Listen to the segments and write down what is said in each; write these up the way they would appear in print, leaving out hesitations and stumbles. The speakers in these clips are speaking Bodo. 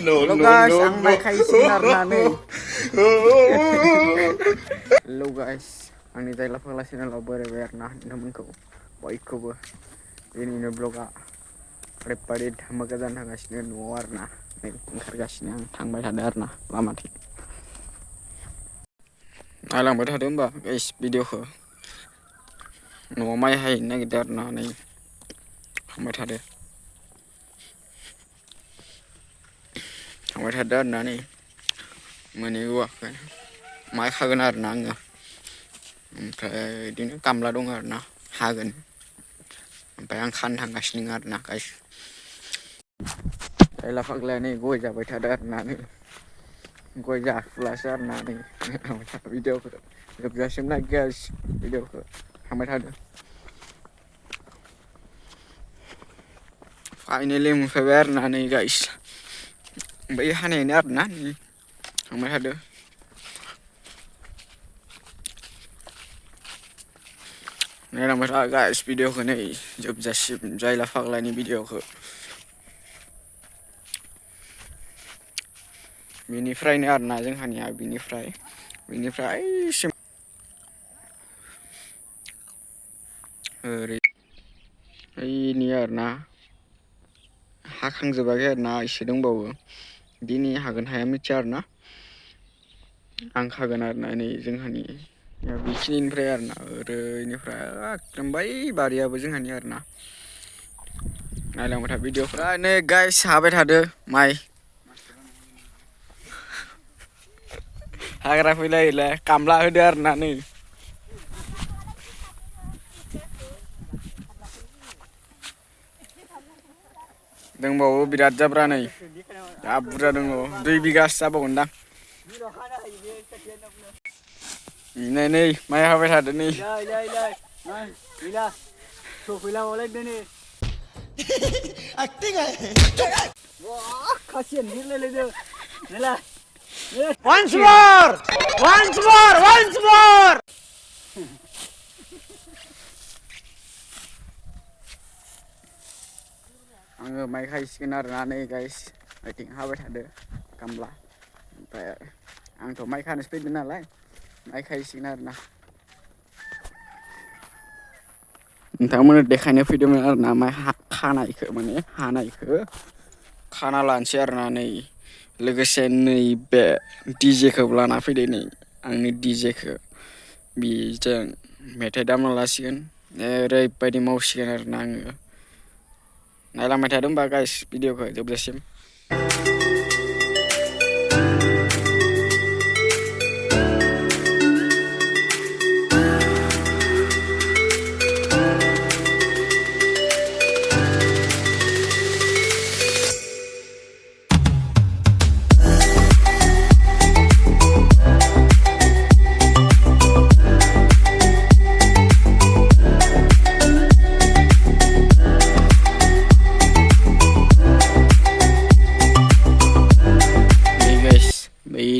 Halo guys, ang may kaisinar na nih. Halo guys, ang nitay lapang lasin na labo rewer na naman ko. Baik ko ba? Ini vlog reparit magadan hangasnya nuar na. Nih, hargasnya tangbai sadar na lama sih. Alang pada ada mbak guys video ko. No mai hai na gidar na nih. Tangbai sadar. Tangbai sadar na nih. Mani gua kan. Mai khagan arna nga. Oमफ्राय बिदिनो गामला दं आरोना हागोन ओमफ्राय आं खानो थांगासिनो आरोना गाइस जायला फाग्लाया नै गय जाबाय थादों आरोना नै गय जाखुलासो आरोना नै भिडिअखौ जोबजासिम नाय गाइस भिडिअखौ थांबाय थादों फाइनेलि मोनफैबाय आरोना नै गाइस बै हानायानो आरोना नै थांबाय थादों नायलांबाय था गाइस भिडिअखौ नै जोबजासिम जायला फाग्लानि भिडिअखौ बिनिफ्रायनो आरोना जोंहानिया बिनिफ्राय ओइसिम ओरै ओइनि आरोना हाखांजोबाखै आरोना एसे दंबावो दिनै हागोन हाया मिथिया आरोना आं खागोन आरोना नै जोंहानि बेखिनिनिफ्राय आरोना ओरैनिफ्राय एकदम बै बारियाबो जोंहानि आरोना नायलांबाय था भिडिअफ्रा नै गाइस हाबाय थादो माइ हाग्रा फैलायला कामला होदो आरोना नै दंबावो बिराद जाब्रा नै जा बुरजा दङ 2 बिगासो जाबावगोनदां नै माइ हाबाय थादो नै Once more! आङो माइ खायसिगोन आरोना नै गाइस आथिं हाबाय थादो गामला ओमफ्राय आंथ' माइ खानोसो फैदों नालाय माइ खायसिगोन आरोना नोंथांमोननो देखायनो फैदोंमोन आरोना माइ खानायखौ माने हानायखौ खाना लानोसै आरोना नै लोगोसे नैबे डिजेखौबो लाना फैदो नै आंनि डिजेखौ बेजों मेथाइ दामना लासिगोन ओरैबायदि मावसिगोन आरोना आङो नायलांबाय थादों होमबा गाइस भिडिअखौ जोबजासिम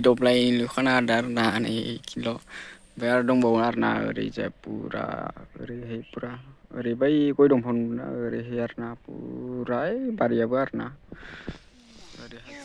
दब्लाय लुखाना आरोना नै किल' ओमफ्राय आरो दंबावो आरोना ओरैजाय पुरा ओरैहाय पुरा ओरै बै गय दंफां ना ओरैहाय आरोना पुरा बारियाबो आरोना ओरैहाय